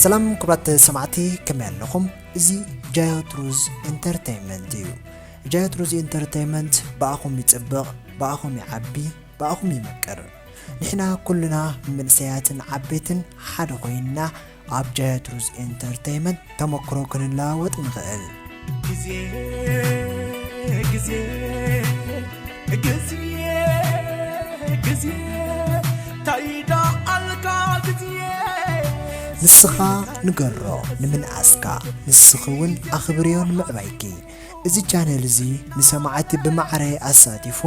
ሰላም ክቡራት ሰማዕቲ፣ ከመይ ኣለኹም? እዚ ጃዮ ትሩዝ ኢንተርተይንመንት እዩ። ጃዮ ትሩዝ ኢንተርተይንመንት ብኣኹም ይጽብቕ፣ ብኣኹም ይዓቢ፣ ብኣኹም ይመቅር። ንሕና ኩልና መንእሰያትን ዓበይትን ሓደ ኮይንና ኣብ ጃዮ ትሩዝ ኢንተርተይንመንት ተመክሮ ክንለዋወጥ ንኽእል። ግዜ፣ ግዜ፣ ግዜ፣ ግዜ፣ ታይ ደኣልካ ግዜ? ንስኻ ንገሮ ንምንኣስካ፣ ንስኺ እውን ኣኽብርዮ ንምዕባይኪ። እዚ ቻነል እዚ ንሰማዕቲ ብማዕረ ኣሳቲፉ፣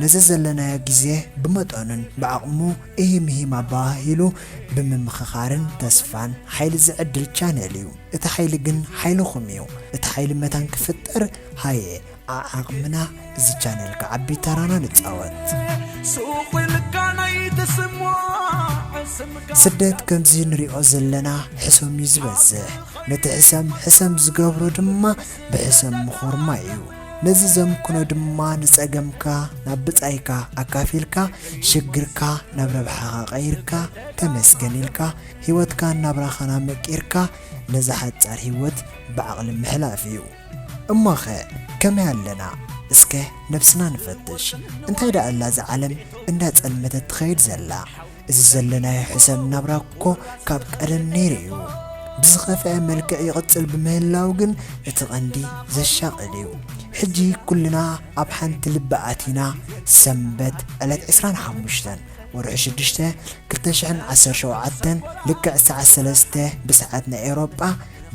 ነዚ ዘለናዮ ግዜ ብመጠኑን ብዓቕሙ እሂም እሂም ኣበሃሂሉ ብምምኽኻርን ተስፋን ሓይሊ ዝዕድል ቻነል እዩ። እቲ ሓይሊ ግን ሓይልኹም እዩ። እቲ ሓይሊ መታን ክፍጠር፣ ሃየ፣ ዓዓቕምና እዚ ቻነል ክዓቢ ተራና ንጻወት። ሱቕ ኢልካ ናይ ተስምዖ ስምካ። ስደት ከምዚ ንሪኦ ዘለና ሕሰም እዩ ዝበዝሕ። ነቲ ሕሰም ሕሰም ዝገብሮ ድማ ብሕሰም ምኹርማይ እዩ። ነዚ ዘምክኖ ድማ ንጸገምካ ናብ ብጻይካ ኣካፊልካ፣ ሽግርካ ናብ ረብሓኻ ቀይርካ፣ ተመስገን ኢልካ፣ ህይወትካን ናብራኻን ኣመቂርካ፣ ነዛ ሓጻር ህይወት ብዓቕሊ ምሕላፍ እዩ። እሞኸ ከመይ ኣለና? እስከ ነብስና ንፈትሽ። እንታይ ደኣ ኣላ እዛ ዓለም እንዳጸልመተት ትኸይድ ዘላ? እዚ ዘለናዮ ሕሰም ናብራ እኮ ካብ ቀደም ነይሩ እዩ። ብዝኸፍአ መልክዕ ይቕጽል ብምህላው ግን እቲ ቀንዲ ዘሻቕል እዩ። ሕጂ ኩልና ኣብ ሓንቲ ልቢ ኣቲና ሰንበት ዕለት ዕስራን ሓሙሽተን ወርሒ ሽዱሽተ ክልተ ሽሕን ዓሰርተ ሸውዓተን ልክዕ ሰዓት ሰለስተ ብሰዓት ናይ ኤውሮጳ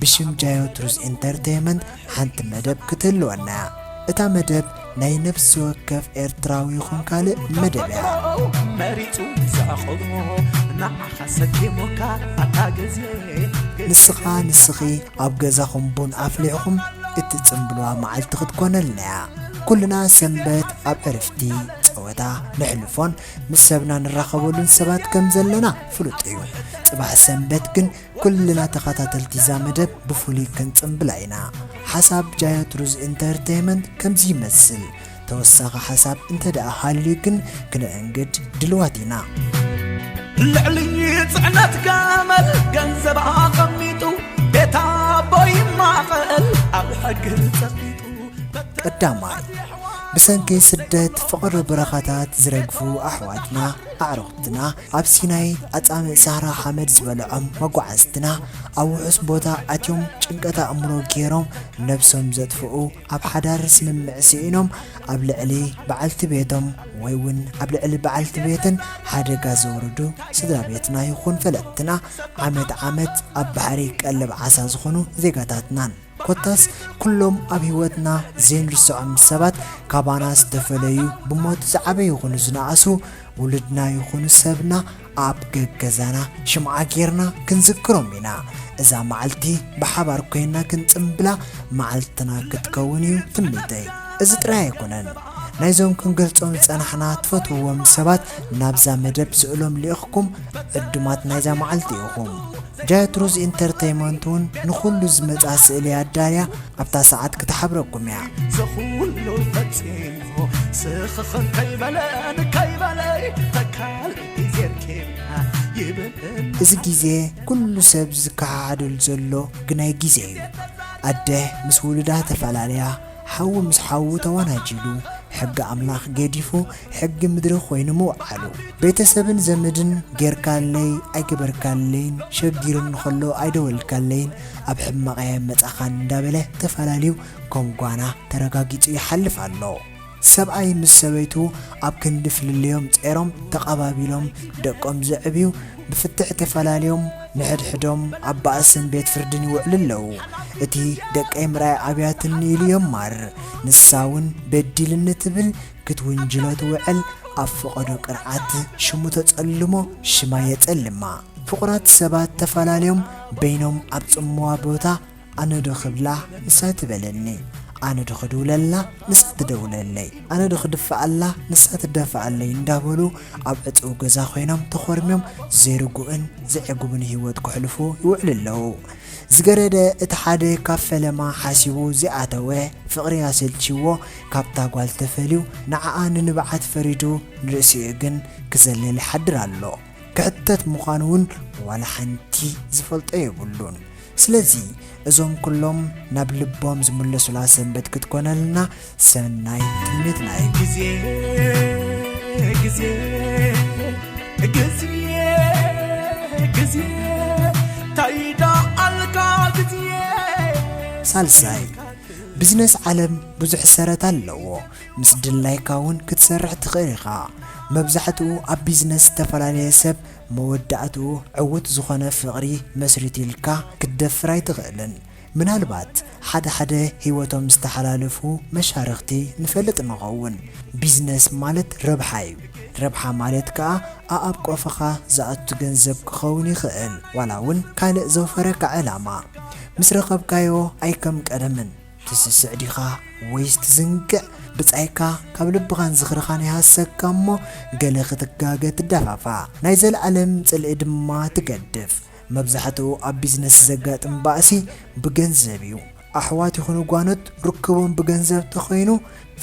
ብሽም ጃዮ ትሩዝ ኢንተርተይመንት ሓንቲ መደብ ክትህልወና እያ። እታ መደብ ናይ ነፍሲ ወከፍ ኤርትራዊ ይኹን ካልእ መደብ እያ። መሪጹ ዝኣኸቦ ንዓኻ ሰኪሙካ ኣታ ግዜ። ንስኻ ንስኺ ኣብ ገዛኹም ቡን ኣፍሊሕኹም እትጽምብልዋ መዓልቲ ክትኮነልና እያ። ኩልና ሰንበት ኣብ ዕርፍቲ፣ ጸወታ ነሕልፎን ምስ ሰብና ንራኸበሉን ሰባት ከም ዘለና ፍሉጥ እዩ። ጽባሕ ሰንበት ግን ኩልና ተኸታተልቲ እዛ መደብ ብፍሉይ ክንጽምብላ ኢና። ሓሳብ ጃዮ ትሩዝ ኢንተርተይመንት ከምዚ ይመስል። ተወሳኺ ሓሳብ እንተ ደኣ ሃልዩ ግን ክነእንግድ ድልዋት ኢና። ልዕሊ ጽዕነት ገመል ገንዘብ ኣቐሚጡ ቤት ኣቦ ይማቐል ኣብ ሕጊ ጸቂጡ። ቀዳማይ፣ ብሰንኪ ስደት ፍቕሪ በረኻታት ዝረግፉ ኣሕዋትና ኣዕሩኽትና፣ ኣብ ሲናይ ኣጻምእ ሳህራ ሓመድ ዝበልዖም መጓዓዝትና፣ ኣብ ውሑስ ቦታ ኣትዮም ጭንቀት ኣእምሮ ገይሮም ነብሶም ዘጥፍኡ፣ ኣብ ሓዳር ስምምዕ ስኢኖም ኣብ ልዕሊ በዓልቲ ቤቶም ወይ እውን ኣብ ልዕሊ በዓልቲ ቤተን ሓደጋ ዘውርዱ ስድራ ቤትና ይኹን ፈለጥትና ዓመት ዓመት ኣብ ባሕሪ ቀለብ ዓሳ ዝኾኑ ዜጋታትናን። ኮታስ ኩሎም ኣብ ህይወትና ዘይንርስዖም ሰባት ካባና ዝተፈለዩ፣ ብሞት ዝዓበዩ ይኹኑ ዝነኣሱ፣ ውሉድና ይኹኑ ሰብና ኣብ ገገዛና ሽምዓ ጌርና ክንዝክሮም ኢና። እዛ መዓልቲ ብሓባር ኮይንና ክንጽምብላ መዓልትና ክትከውን እዩ ትምኒተይ። እዚ ጥራይ ኣይኮነን። ናይዞም ክንገልጾም ዝጸናሕና ትፈትውዎም ሰባት ናብዛ መደብ ስእሎም ልኢኽኩም ዕዱማት ናይዛ መዓልቲ ኢኹም። ጃዮ ትሩዝ ኢንተርተይመንት እውን ንኹሉ ዝመጻ ስእሊ ኣዳልያ ኣብታ ሰዓት ክትሓብረኩም እያ። ዘኹሉ ፈጺሙ ስኽኽን ከይበለ ንከይበለ ተካል ግዜ ርኬብና ይብል። እዚ ግዜ ኩሉ ሰብ ዝከሓሓደሉ ዘሎ ግናይ ግዜ እዩ። ኣደ ምስ ውሉዳ ተፈላለያ፣ ሓው ምስ ሓዉ ተወናጂሉ፣ ሕጊ ኣምላኽ ገዲፉ ሕጊ ምድሪ ኮይኑ ምውዓሉ። ቤተሰብን ዘመድን ጌርካለይ ኣይገበርካለይን ሸጊሩኒ ከሎ ኣይደወልካለይን ኣብ ሕማቐ መጻኻን እንዳበለ ተፈላልዩ ከም ጓና ተረጋጊጹ ይሓልፍ ኣሎ። ሰብኣይ ምስ ሰበይቱ ኣብ ክንዲ ፍልልዮም ጸይሮም ተቐባቢሎም ደቆም ዘዕብዩ ብፍትሕ ተፈላልዮም ንሕድሕዶም ኣብ ባእስን ቤት ፍርድን ይውዕሉ ኣለዉ። እቲ ደቀይ ምርኣይ ኣብያትኒ ኢሉ የማርር። ንሳ እውን በዲልኒ ትብል ክትውንጅሎ ትውዕል። ኣብ ፈቐዶ ቅርዓት ሽሙ ተጸልሞ ሽማ የጸልማ። ፍቑራት ሰባት ተፈላለዮም በይኖም ኣብ ጽምዋ ቦታ ኣነ ዶ ክብላ ንሳ ትበለኒ፣ ኣነ ዶ ክድውለላ ንሳ ትደውለለይ፣ ኣነ ዶ ክድፍኣላ ንሳ ትደፍኣለይ እንዳበሉ ኣብ ዕጹው ገዛ ኮይኖም ተኾርምዮም ዘይርጉእን ዘዕጉብን ህይወት ከሕልፉ ይውዕሉ ኣለዉ። ዝገረደ እቲ ሓደ ካብ ፈለማ ሓሲቡ ዝኣተወ ፍቕሪ ኣሰልችዎ ካብታ ጓል ተፈልዩ ንዓኣ ንንብዓት ፈሪዱ ንርእሲኡ ግን ክዘልል ይሓድር ኣሎ። ክሕተት ምዃኑ እውን ዋላ ሓንቲ ዝፈልጦ የብሉን። ስለዚ እዞም ኩሎም ናብ ልቦም ዝምለሱላ ሰንበት ክትኮነልና ሰናይ ትምኒትና እዩ። ግዜ ግዜ ግዜ ግዜ ታይዳ ኣልካ ግዜ። ሳልሳይ፣ ቢዝነስ ዓለም ብዙሕ ሰረት ኣለዎ። ምስ ድላይካ እውን ክትሰርሕ ትኽእል ኢኻ። መብዛሕትኡ ኣብ ቢዝነስ ዝተፈላለየ ሰብ መወዳእትኡ ዕዉት ዝኾነ ፍቕሪ መስሪቱ ኢልካ ክትደፍር ኣይትኽእልን። ምናልባት ሓደ ሓደ ህይወቶም ዝተሓላለፉ መሻርኽቲ ንፈልጥ ንኸውን። ቢዝነስ ማለት ረብሓ እዩ። ረብሓ ማለት ከኣ ኣኣብ ቆፈኻ ዝኣቱ ገንዘብ ክኸውን ይኽእል፣ ዋላ እውን ካልእ ዘውፈረካ ዕላማ። ምስ ረኸብካዮ ኣይከም ቀደምን ትስስዕ ዲኻ ወይስ ትዝንግዕ? ብጻይካ ካብ ልብኻን ዝኽርኻን ይሃሰካ እሞ ገለ ክትጋገ ትደፋፋ። ናይ ዘለኣለም ጽልኢ ድማ ትገድፍ። መብዛሕትኡ ኣብ ቢዝነስ ዘጋጥም ባእሲ ብገንዘብ እዩ። ኣሕዋት ይኹኑ ጓኖት ርክቦም ብገንዘብ ተኾይኑ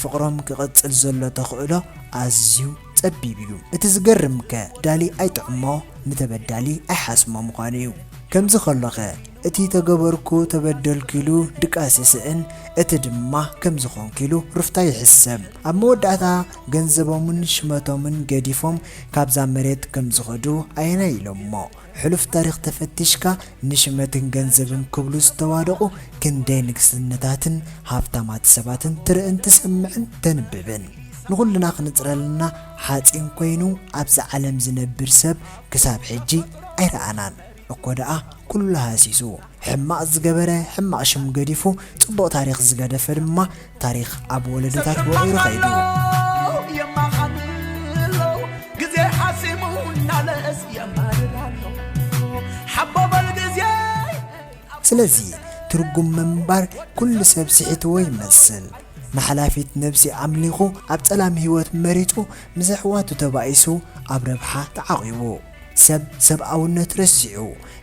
ፍቕሮም ክቕጽል ዘሎ ተኽእሎ ኣዝዩ ጸቢብ እዩ። እቲ ዝገርምከ ዳሊ ኣይጥዕሞ ንተበዳሊ ኣይሓስሞ ምዃኑ እዩ። ከምዚ ከሎኸ እቲ ተገበርኩ ተበደልኩ ኢሉ ድቃስ ይስእን፣ እቲ ድማ ከም ዝኾንኩ ኢሉ ሩፍታ ይሕሰብ። ኣብ መወዳእታ ገንዘቦምን ሽመቶምን ገዲፎም ካብዛ መሬት ከም ዝኸዱ ኣየናይ ኢሎሞ? ሕሉፍ ታሪኽ ተፈቲሽካ ንሽመትን ገንዘብን ክብሉ ዝተዋደቑ ክንደይ ንግስነታትን ሃብታማት ሰባትን ትርእን ትሰምዕን ተንብብን። ንኹልና ክንጽረልና ሓጺን ኮይኑ ኣብዚ ዓለም ዝነብር ሰብ ክሳብ ሕጂ ኣይረኣናን። እኮ ደኣ ኩሉ ሃሲሱ። ሕማቕ ዝገበረ ሕማቕ ሽም ገዲፉ፣ ጽቡቕ ታሪኽ ዝገደፈ ድማ ታሪኽ ኣብ ወለዶታት ወቒሩ ኸይዱ። የማኻንሎ ግዜ ሓሲሙ እናለእስ የማርር ኣሎ። ሓቦ በል ግዜ። ስለዚ ትርጉም ምንባር ኩሉ ሰብ ስሒትዎ ይመስል። ንሓላፊት ነብሲ ኣምሊኹ ኣብ ጸላም ህይወት መሪጹ ምስ ኣሕዋቱ ተባኢሱ ኣብ ረብሓ ተዓቒቡ። ሰብ ሰብኣውነት ረሲዑ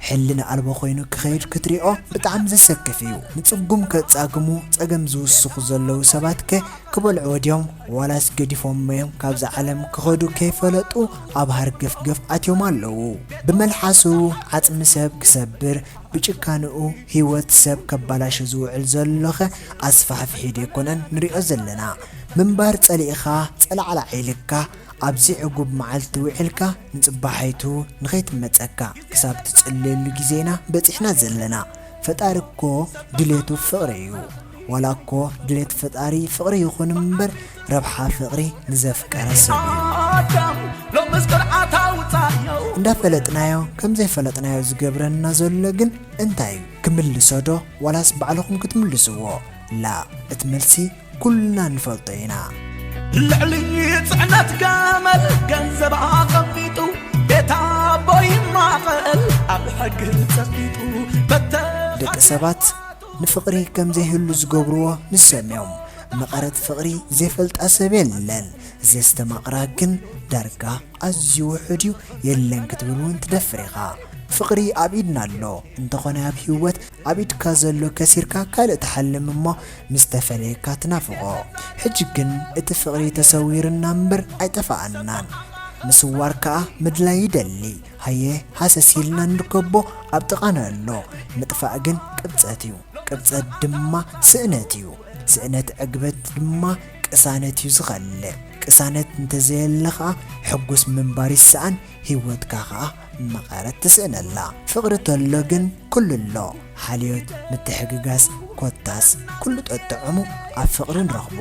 ሕልና ኣልቦ ኮይኑ ክኸይድ ክትሪኦ ብጣዕሚ ዘሰክፍ እዩ። ንጽጉም ከጻግሙ ጸገም ዝውስኹ ዘለዉ ሰባትከ ክበልዕዎ ድዮም ዋላስ ገዲፎሞ እዮም ካብዛ ዓለም ክኸዱ ከይፈለጡ ኣብ ሃርገፍገፍ ኣትዮም ኣለዉ። ብመልሓሱ ዓጽሚ ሰብ ክሰብር ብጭካንኡ ህይወት ሰብ ከባላሾ ዝውዕል ዘሎኸ ኣስፋሕፊሑ ደይኮነን ንሪኦ ዘለና? ምንባር ጸሊእኻ ጸላዕላዕ ኢልካ ኣብዚ ዕጉብ መዓልቲ ውዒልካ ንጽባሒቱ ንኸይትመጸካ ክሳብ ትጽልየሉ ግዜ ኢና በጺሕና ዘለና። ፈጣሪ እኮ ድሌቱ ፍቕሪ እዩ። ዋላ እኮ ድሌት ፈጣሪ ፍቕሪ ይኹን እምበር ረብሓ ፍቕሪ ንዘፍቀረ ሰብ እዩ። ኣዳም ሎምስ ቅርዓት ኣውጻዮ። እንዳፈለጥናዮ ከም ዘይፈለጥናዮ ዝገብረና ዘሎ ግን እንታይ እዩ? ክምልሶ ዶ ዋላስ ባዕልኹም ክትምልስዎ? ላእ፣ እቲ መልሲ ኩልና ንፈልጦ ኢና። ልዕሊ ጽዕነት ገመል ገንዘብ ኣቐሚጡ ቤት ኣቦ ይማቐል ኣብ ሕጊ ጸቂጡ በተ ደቂ ሰባት ንፍቕሪ ከም ዘይህሉ ዝገብርዎ ንሶም እዮም። መቐረት ፍቕሪ ዘይፈልጣ ሰብ የለን። ዘስተማቕራ ግን ዳርጋ ኣዝዩ ውሑድ እዩ፣ የለን ክትብል እውን ትደፍር ኢኻ። ፍቕሪ ኣብ ኢድና ኣሎ። እንተኾነ ኣብ ህይወት ኣብ ኢድካ ዘሎ ከሲርካ ካልእ ትሓልም እሞ ምስ ተፈለየካ ትናፍቖ። ሕጂ ግን እቲ ፍቕሪ ተሰዊርና እምበር ኣይጠፋኣናን። ምስዋር ከኣ ምድላይ ይደሊ። ሃየ ሃሰስ ኢልና ንርከቦ ኣብ ጥቓና ኣሎ። ምጥፋእ ግን ቅብጸት እዩ። ቅብጸት ድማ ስእነት እዩ። ስእነት ዕግበት ድማ ቅሳነት እዩ ዝኸልእ። ቅሳነት እንተዘየለ ኸኣ ሕጉስ ምንባር ይሰኣን፣ ህይወትካ ኸኣ መቐረት ትስእነላ። ፍቕሪ ተሎ ግን ኩሉ ኣሎ። ሓልዮት፣ ምትሕግጋዝ፣ ኮታስ ኩሉ ጠጥዕሙ ኣብ ፍቕሪ ንረኽቦ።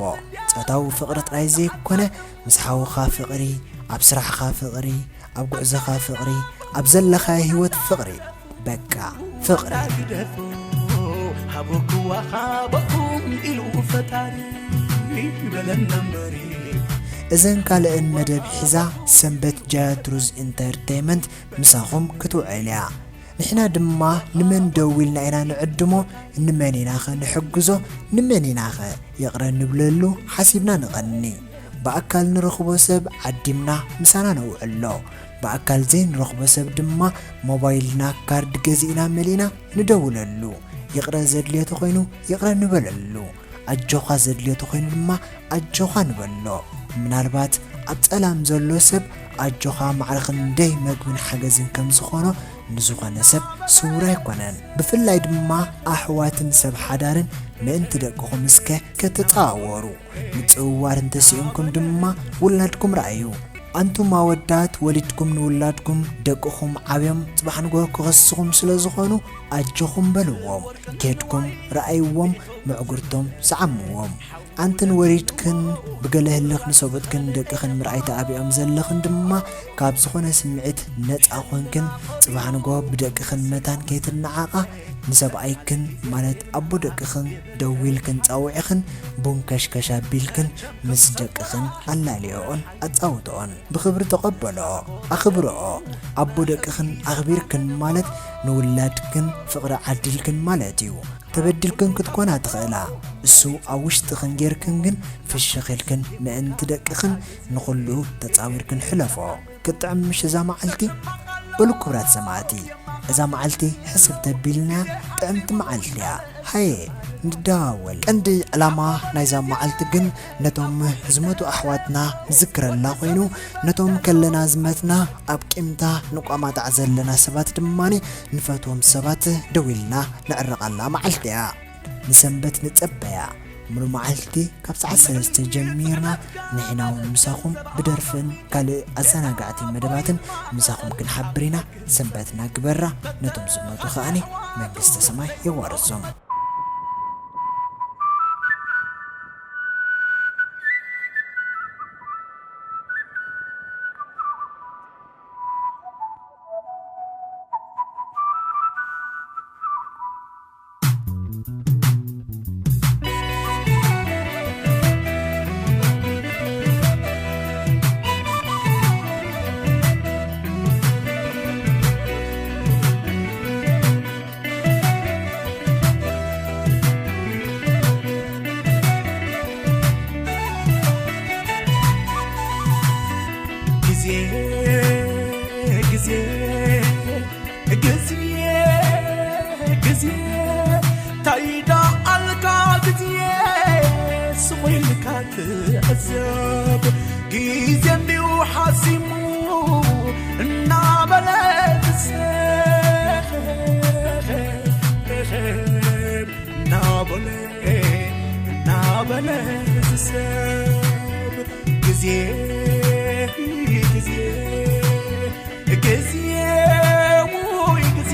ጾታዊ ፍቕሪ ጥራይ ዘይኮነ፣ ምስ ሓውኻ ፍቕሪ፣ ኣብ ስራሕኻ ፍቕሪ፣ ኣብ ጉዕዞኻ ፍቕሪ፣ ኣብ ዘለኻዮ ህይወት ፍቕሪ። በቃ ፍቕሪ። ግደፎ፣ ሃበኩዋ ሃበኩም ኢሉ ፈጣሪ በለና እምበሪ። እዘን ካልእን መደብ ሒዛ ሰንበት ጃያ ትሩዝ ኢንተርቴይመንት ምሳኹም ክትውዕል እያ። ንሕና ድማ ንመን ደዊልና ኢና ንዕድሞ? ንመን ኢናኸ ንሕግዞ? ንመን ኢናኸ ይቕረ ንብለሉ? ሓሲብና ንቐኒ። ብኣካል ንረኽቦ ሰብ ዓዲምና ምሳና ነውዕሎ። ብኣካል ዘይንረኽቦ ሰብ ድማ ሞባይልና ካርድ ገዚእና መሊእና ንደውለሉ። ይቕረ ዘድልዮ ተኾይኑ ይቕረ ንበለሉ። ኣጆኻ ዘድልዮ ተኾይኑ ድማ ኣጆኻ ንበሎ። ምናልባት ኣብ ጸላም ዘሎ ሰብ ኣጆኻ ማዕርኽን ደይ መግብን ሓገዝን ከም ዝኾኖ ንዝኾነ ሰብ ስውር ኣይኮነን። ብፍላይ ድማ ኣሕዋትን ሰብ ሓዳርን ምእንቲ ደቅኹም እስከ ከተጸዋወሩ። ምጽውዋር እንተስኢንኩም ድማ ውላድኩም ረኣዩ። ኣንቱም ኣወዳት ወሊድኩም ንውላድኩም ደቅኹም ዓብዮም ጽባሕ ንግሆ ክኸስኹም ስለ ዝኾኑ ኣጆኹም በልዎም። ኬድኩም ረኣይዎም፣ ምዕጉርቶም ሰዓምዎም። ኣንትን ወሪድክን ብገለ ህልኽ ንሰብኡትክን ደቅኽን ምርኣይ ተኣቢኦም ዘለኽን ድማ ካብ ዝኾነ ስምዒት ነጻ ኮንክን ጽባሕ ንግሆ ብደቅኽን መታን ከይትነዓቓ ንሰብኣይክን ማለት ኣቦ ደቅኽን ደዊልክን ጻውዒኽን ቡን ከሽከሽ ኣቢልክን ምስ ደቅኽን ኣላልዮኦን ኣጻውቶኦን። ብኽብሪ ተቐበልኦ፣ ኣኽብርኦ። ኣቦ ደቅኽን ኣኽቢርክን ማለት ንውላድክን ፍቕሪ ዓዲልክን ማለት እዩ። ተበዲልክን ክትኮና ትኽእላ። እሱ ኣብ ውሽጥኽን ጌርክን ግን ፍሽኽ ኢልክን ምእንቲ ደቅኽን ንኹሉ ተጻዊርክን ሕለፎ። ክትጥዕም ምሽ እዛ መዓልቲ? በሉ ክቡራት ሰማዕቲ፣ እዛ መዓልቲ ሕስብ ተቢልና ጥዕምቲ መዓልቲ እያ። ሃየ ንደዋወል። ቀንዲ ዕላማ ናይዛ መዓልቲ ግን ነቶም ዝመቱ ኣሕዋትና ንዝክረላ ኮይኑ፣ ነቶም ከለና ዝመትና ኣብ ቂምታ ንቋማጣዕ ዘለና ሰባት ድማ ንፈትዎም ሰባት ደዊልና ንዕረቓላ መዓልቲ እያ። ንሰንበት ንጸበያ። ሙሉ መዓልቲ ካብ ሰዓት ሰለስተ ጀሚርና ንሕና እውን ምሳኹም ብደርፍን ካልእ ኣዘናጋዕቲ መደባትን ምሳኹም ክንሓብር ኢና። ሰንበትና ግበራ፣ ነቶም ዝሞቱ ከኣኒ መንግስተ ሰማይ የዋርሶም። ግዜ፣ ግዜ፣ ግዜ፣ ግዜ፣ ታይ ደኣልካ ግዜ፣ ስቕ ኢልካ ትዕዘብ። ግዜ እንድዩ ሓሲሙ እናበለ ትስሕብ። እናበለ፣ እናበለ ዝሰብ ግዜ፣ ግዜ፣ ግዜ፣ ውይ ግዜ፣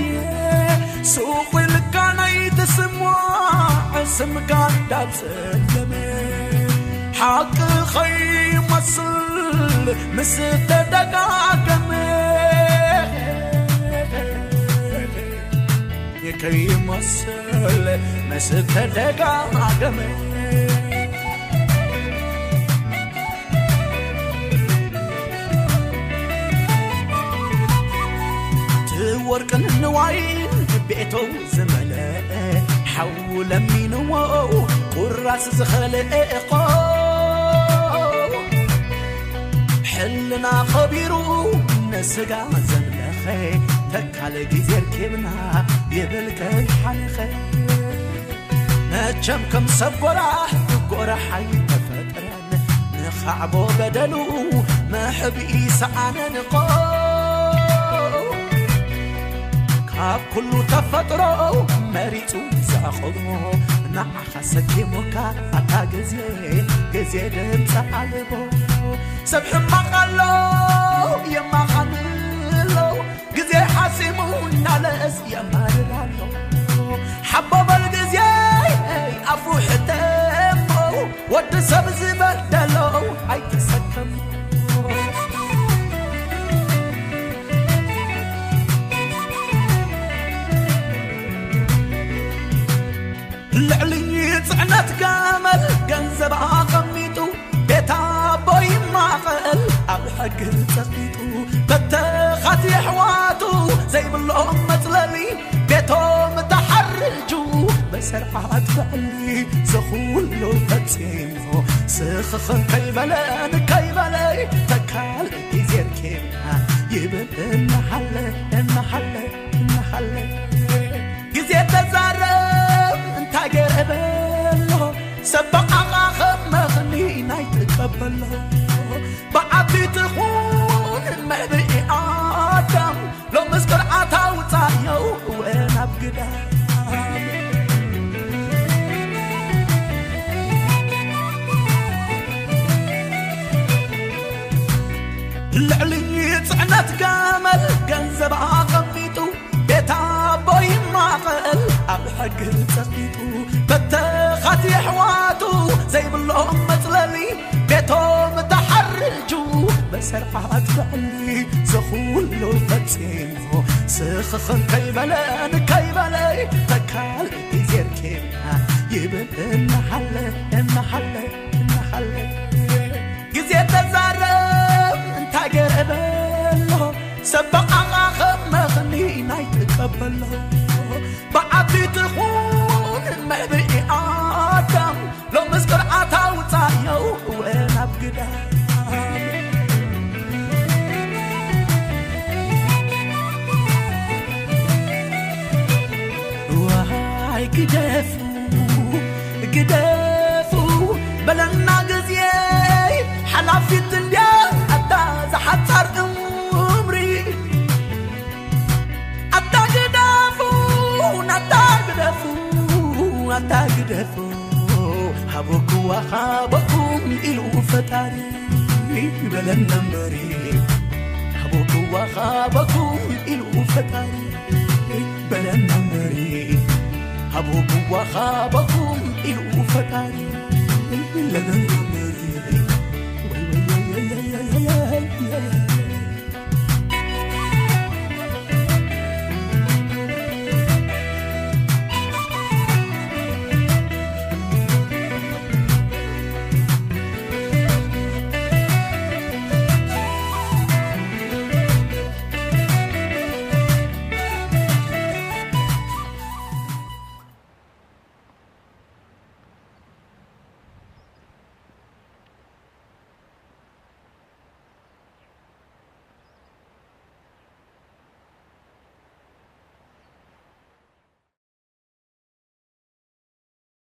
ሱቕ ኢልካ ናይ ተስማዕ ስምካ እንዳብ ጸለመ፣ ሓቂ ኸይመስል ምስ ተደጋገመ። ከይመስል ምስ ተደጋገመ። እቲ ወርቅን ንዋይን ቤቱ ዝመልአ፣ ሓው ለሚንዎ ቁራስ ዝኸልአ እኮ። ሕልና ኸቢሩ ንስጋ ዘምለኸ፣ ተካል ግዜ ርኪብና ይብል ከይሓለኸ። መቸም ከም ሰብ ጎራሕ ጎራሕ ኣይተፈጥረን፣ ንኻዕቦ በደሉ መሕብኢ ሰኣነን እኮ። ካብ ኩሉ ተፈጥሮ መሪጹ ዘዕቆቦ፣ ንዓኻ ሰኪሙካ ኣታ ግዜ፣ ግዜ ድምፂ ኣልቦ። ሰብ ሕማቕ ኣሎ የማኻን ኣሎ፣ ግዜ ሓሲሙ እናለስ የማርር ኣሎ። ሓቦ በል ግዜ ኣፉ ሕተሞ፣ ወዲ ሰብ ዝበደሎ ኣይተሰከሞ። ልዕሊ ጽዕነት ገመል ገንዘብ ኣቐሚጡ፣ ቤት ኣቦ ይማቐል ኣብ ሕጊ ጸቂጡ። በተኻት የሕዋቱ ዘይብሎም መጽለሊ፣ ቤቶም ተሓርጁ በሰርዓት ብዕሊ። ዘኹሉ ፈጺሙ ስኽኽን ከይበለ ንከይበለ፣ ተካል ግዜ ርኪብና ይብል እናሓለ፣ እናሓለ፣ እናሓለ። ግዜ ተዛረብ እንታይ ገይረ በሎ፣ ሰብ ብዓኻ ከም መኽኒ ናይ ትቀበሎ። ብዓቢት ኹን ልዕሊ ጽዕነት ገመል ገንዘብ ኣቐሚጡ ቤት ኣቦ ይማቐል ኣብ ሕጊ ጸቂጡ በተኻት የሕዋቱ ዘይብሎም መጽለሊ ቤቶም ተሓርጁ በሰርዓት ብዕሊ ዝኹሉ ፈጺሙ ስኽኽን ከይበለን ከይበለይ ተካል ግዜር ኬና ይብል እናሓለ እናሓለ እናሓለ ግዜ ተዛረብ እንታይ ገረበሎ ሰብ በቓቓ ከም መኽኒ ናይ ትቀበሎ ብዓቢት ኹን መብኢ ኣዳም ሎምስ ቅርዓት ኣውፃዮ እወ ናብ ግዳም ዋይ ግደፉ ግደፉ በለና ግዜ ሓላፊት እንድያ ኣታ ዝሓፃር እምሪ ኣታ ግደፉ ኣታ ግደፉ ኣታ ግደፉ ሃበኩዋ ሃበኩም ኢሉ ፈጣሪ በለና እምበሪ ሃበኩዋ ሃበኩም ኢሉ ፈጣሪ በለና እምበሪ ሃበኩዋ ሃበኩም ኢሉ ፈጣሪ በለና እምበሪ